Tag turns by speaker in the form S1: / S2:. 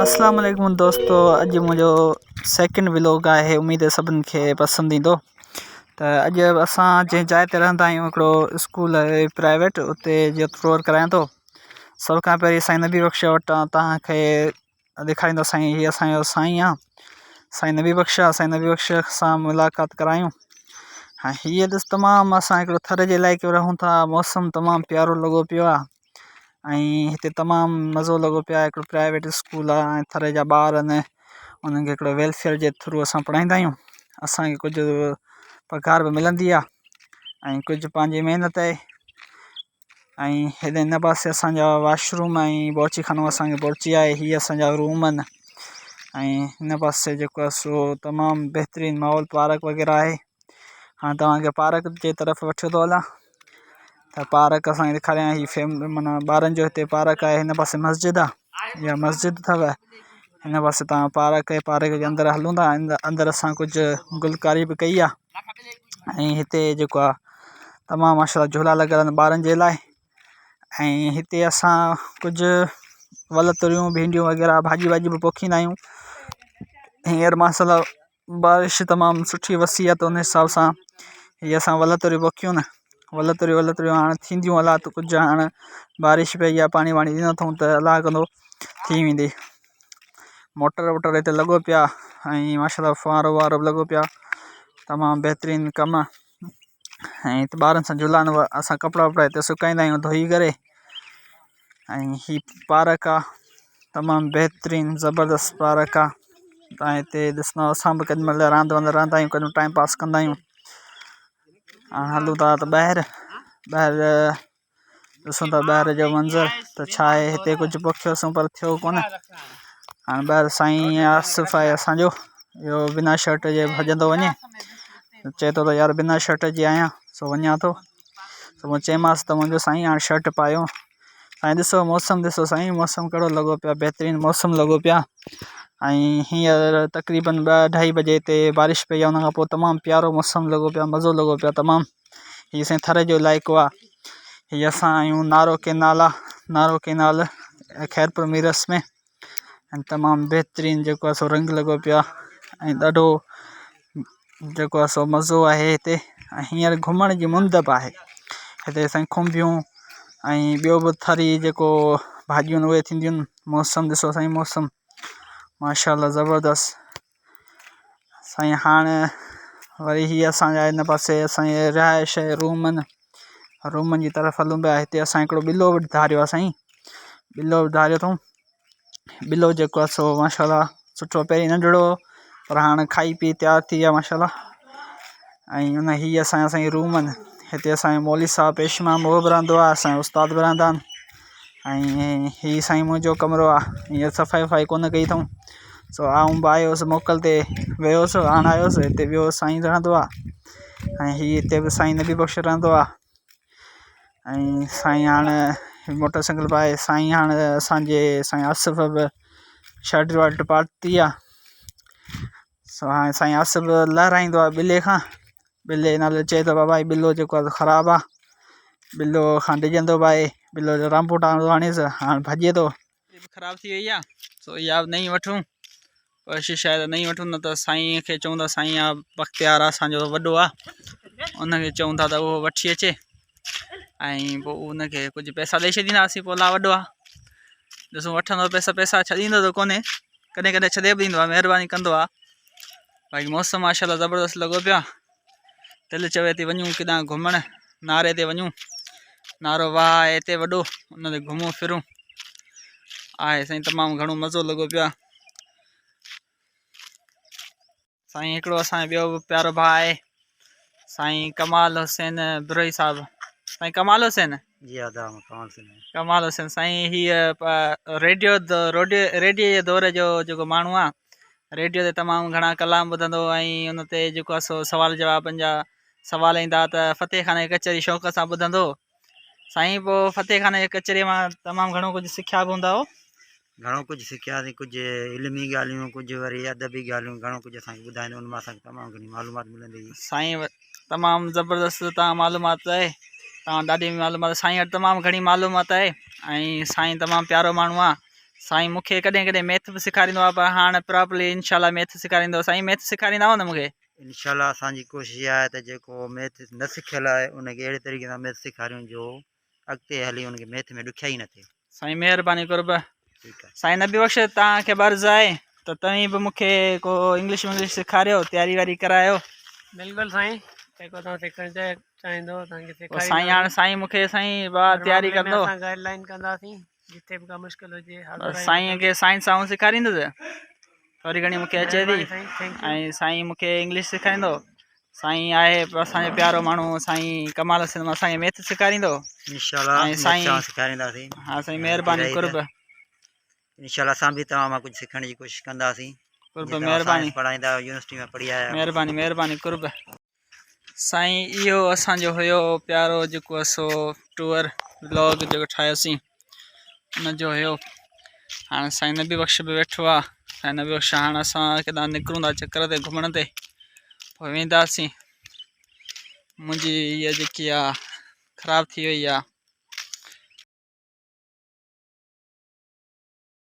S1: اسلام عليڪم دوستو اڄ منهنجو سيڪنڊ ولاگ آهي اميد سڀن کي پسند ايندو ته اڄ اسان جنهن جاء تي رهندا آهيون هڪڙو اسڪول آهي پرائيويٽ اتي جو ٽوئر ڪرايان ٿو سڀ کان پهرين سائين نبي بخش وٽان توهان کي ڏيکاريندو سائين هي اسانجو سائين آ سائين نبي بخش آ سائين نبي بخش سان ملاقات ڪرايون ۽ هيء ڏس تمام اسان هڪڙو ٿر جي علائقي ۾ رهون ٿا موسم تمام پيارو لڳو پيو آ ۽ هتي تمام مزو لڳو پيو آهي هڪڙو پرائيويٽ اسڪول آهي ۽ ٿر جا ٻار آهن انهن کي هڪڙو ويلفيئر جي ٿرو اسان پڙهائيندا آهيون اسانکي ڪجهه پگهار به ملندي آهي ۽ ڪجهه پنهنجي محنت آهي ۽ هيڏي هن پاسي اسانجا واش روم ۽ بورچي خانو اسانکي بورچي آهي هي اسانجا روم آهن ۽ هن پاسي جيڪو آهي سو تمام بهترين ماحول پارڪ وغيره آهي هاڻي توهانکي پارڪ جي طرف وٺيو ٿو هلان ته پارڪ اسان کي ڏيکاريان هي فيم معنيٰ ٻارن جو هتي پارڪ آهي هن پاسي مسجد آهي اها مسجد اٿو هن پاسي توهان پارڪ آهي پارڪ جي اندر هلون ٿا اندر اسان ڪجهه گلڪاري به ڪئي آهي ۽ هتي جيڪو آهي تمام ماشاء الله جهولا لڳل آهن ٻارن جي لاءِ ۽ هتي اسان ڪجهه ول توريون ڀينڊيون وغيره ڀاڄي واڄي به پوکيندا آهيون هينئر ماشاء الله بارش تمام سٺي وسي آهي ته ان حساب سان هي اسان ول توريون پوکيون نه ول توريون ول توريون هاڻي ٿينديون الا ته ڪجهه هاڻي بارش پئي آهي پاڻي واڻي ڏنو اٿئون ته الله ڪندو ٿي ويندي موٽر ووٽر هتي لڳو پيو آهي ۽ ماشاء الله ڦوهارو ووهارو به لڳو پيو آهي تمام بهترين ڪم آهي ۽ هتي ٻارن سان جهولا آهن اسان ڪپڙا وپڙا هتي سڪائيندا آهيون ڌوئي ڪري ۽ هي پارڪ آ تمام بهترين زبردست پارڪ آ تان هتي ڏسندا اسان به ڪيڏي مهل راند واند رهندا آهيون ڪڏهن ٽائيم پاس ڪندا آهيون هاڻي هلون ٿا ته ٻاهر ٻاهر ڏسون ٿا ٻاهر جو منظر ته ڇا آهي هتي ڪجهه پوکيوسون پر ٿيو ڪونه هاڻي ٻاهر سائين آصف آهي اسانجو اهو بنا شرٽ جي ڀڄندو وڃي چئي ٿو ته يار بنا شرٽ جي آهيان سو وڃان ٿو ته مون چيومانس ته منهنجو سائين هاڻي شرٽ پايو سائين ڏسو موسم ڏسو سائين موسم ڪهڙو لڳو پيو آهي بهترين موسم لڳو پيو آهي ۽ هينئر تقريبن ٻه اڍائي بجي هتي بارش پئي آهي ان کان پوءِ تمام پيارو موسم لڳو پيو آهي مزو لڳو پيو آهي تمام هي سائين ٿر جو علائقو آهي هي اسان آهيون نارو ڪينال آهي نارو ڪينال خيرپور ميرس ۾ ۽ تمام بهترين جيڪو آهي سو رنگ لڳو پيو آهي ۽ ڏاڍو جيڪو آهي سو مزو آهي هتي ۽ هينئر گهمڻ جي مند به آهي هتي سائين کنڀيون ۽ ٻيو به ٿري جيڪو ڀاڄيون آهن اهي ٿينديون آهن موسم ڏسو سائين موسم ماشاء الله زبردست سائين هاڻي وري هي اسانجا هن پاسي اسانجي رهائش روم آهن رومن جي طرف هلون پيا هتي اسان هڪڙو ٻلو به ڌاريو آهي سائين ٻلو به ڌاريو اٿئون ٻلو جيڪو آهي سو ماشاء الله سٺو پهرين ننڍڙو هو پر هاڻي کائي پي تيار ٿي ويو آهي ماشاء الله ۽ ان هي اسانجا سائين روم آهن هتي اسانجو مولوي صاحب پيش امام اهو به رهندو آهي اسانجا استاد به رهندا آهن ۽ هي سائين منهنجو ڪمرو آهي هينئر صفائي وفائي ڪونه ڪئي اٿئون سو آئون به آيو هئس موڪل تي ويو هئس هاڻي آيو هئس هتي ٻيو سائين رهندو آهي ۽ هي هتي به سائين نبي بخش رهندو آهي ۽ سائين هاڻي موٽر سائيڪل به آهي سائين هاڻي اسانجي سائين آصف به شرٽ ورٽ پاتي آهي سو هاڻي سائين آصف لهرائيندو آهي ٻلي کان ٻلي نالي چئي ٿو بابا هي ٻلو جيڪو آهي خراب آهي ٻلو کان ڊڄندو به آهي ٻلو رانڀوٽا ٿو هڻيس هاڻي ڀڄي ٿو خراب ٿي وئي آهي سو اها به نئين وٺون ڪوشش آهي ته نئين وٺون نه ته سائين کي چئون ٿا سائين آ بختيار آ اسانجو وڏو آ ان کي چئون ٿا ته اهو وٺي اچي ۽ پوء ان کي ڪجهه پئسا ڏئي ڇڏينداسين پوء الاء وڏو آ ڏسون وٺندو پئسا پئسا ڇڏيندو ته ڪونهي ڪڏهن ڪڏهن ڇڏي به ڏيندو آ مهرباني ڪندو آ باقي موسم ماشاء الله زبردست لڳو پيو آ دل چوي ٿي وڃون ڪيڏانهن گهمڻ ناري تي وڃون نارو واهه آهي هتي وڏو ان تي گهمون ڦرون آهي سائين تمام گهڻو مزو لڳو پيو آهي سائين هڪڙو اسان جو ٻيو به پيارو ڀاء آهي سائين ڪمال حسين بروهي صاحب سائين ڪمال حسين
S2: جي ادا ڪمال حسين
S1: ڪمال حسين سائين هي ريڊيو ريڊيو جي دور جو جيڪو ماڻهو آهي ريڊيو تي تمام گهڻا ڪلام ٻڌندو هو ۽ ان تي جيڪو آهي سو سوال جوابن جا سوال ايندا ته فتح خان جي ڪچهري شوق سان ٻڌندو هو. سائين پوء فتح خان جي ڪچهري مان تمام گهڻو ڪجهه سکيا به هوندا هو.
S2: گهڻو ڪجهه سکياسين ڪجهه علمي ڳالهيون ڪجهه وري ادبي ڳالهيون گهڻو ڪجهه اسان کي ٻڌائيندو ان مان اسان کي تمام گهڻي معلومات ملندي هئي.
S1: سائين تمام زبردست تان معلومات آهي تان ڏاڍي معلومات سائين وٽ تمام گهڻي معلومات آهي. ۽ سائين تمام پيارو ماڻهو آ سائين مون کي ڪڏهن ڪڏهن ميٿ به سيکاريندو آ پر هاڻ پراپرلي انشاء الله ميٿ سيکاريندو سائين ميٿ سيکاريندا آهيو نه مون کي
S2: انشاء الله اسان جي ڪوشش اها آهي ته جيڪو ميٿ نه سکيل آهي ان کي اهڙي طريقي سان ميٿ سيکاريون جو اڳتي هلي ان کي ميٿ ۾ ڏکيائي نه ٿئي.
S1: سائين مهرباني قرب.
S2: ٺيڪ آهي.
S1: سائين نبي بخش توهان کي به عرض آهي ته توهين به مون کي ڪو انگلش ونگلش سيکاريو تياري واري ڪرايو.
S3: بلڪل سائين جيڪو توهان سکڻ چاهيندو توهان کي
S1: پوء سائين هاڻ
S3: سيکارينداسين.
S1: سائين مون کي سائين با
S3: هر
S1: تياري
S3: معاملي ۾
S1: ڪندو.
S3: اسان گائيڊ لائين ڪنداسين جتي به ڪا مشڪل هجي حاضر
S1: بس
S3: آهيون
S1: سائين
S3: اسان.
S1: کي سائنس آئون سيکاريندس ٿوري گهڻي مون کي اچي ٿي
S3: مهرباني سائين thank you.
S1: ۽ سائين مون کي انگلش سيکاريندو. سائين آهي اسان جو پيارو ماڻهو سائين ڪمال حسين اسان کي ميٿ سيکاريندو.
S2: انشاء الله
S1: ۽
S2: ميٿ
S1: سائين
S2: توهان سيکارينداسين.
S1: ها سائين مهرباني قرب.
S2: انشاء الله اسان به توهان مان ڪجهه سکڻ جي ڪوشش ڪنداسين.
S1: قرب
S2: جيئن توهان
S1: مهرباني.
S2: سائنس پڙهائيندا آهيو يونيورسٽي ۾ پڙهي آيا آهيو.
S1: مهرباني مهرباني قرب. سائين اهو اسان جو هيو پيارو جيڪو سو ٽوئر ولاگ جيڪو ٺاهيوسين ان جو هيو هاڻي سائين نبي بخش به ويٺو آ سائين نبي بخش هاڻ اسان ڪيڏانهن نڪرون ٿا چڪر تي گهمڻ تي پوء وينداسين منهنجي هيء جيڪي آ خراب ٿي وئي آ.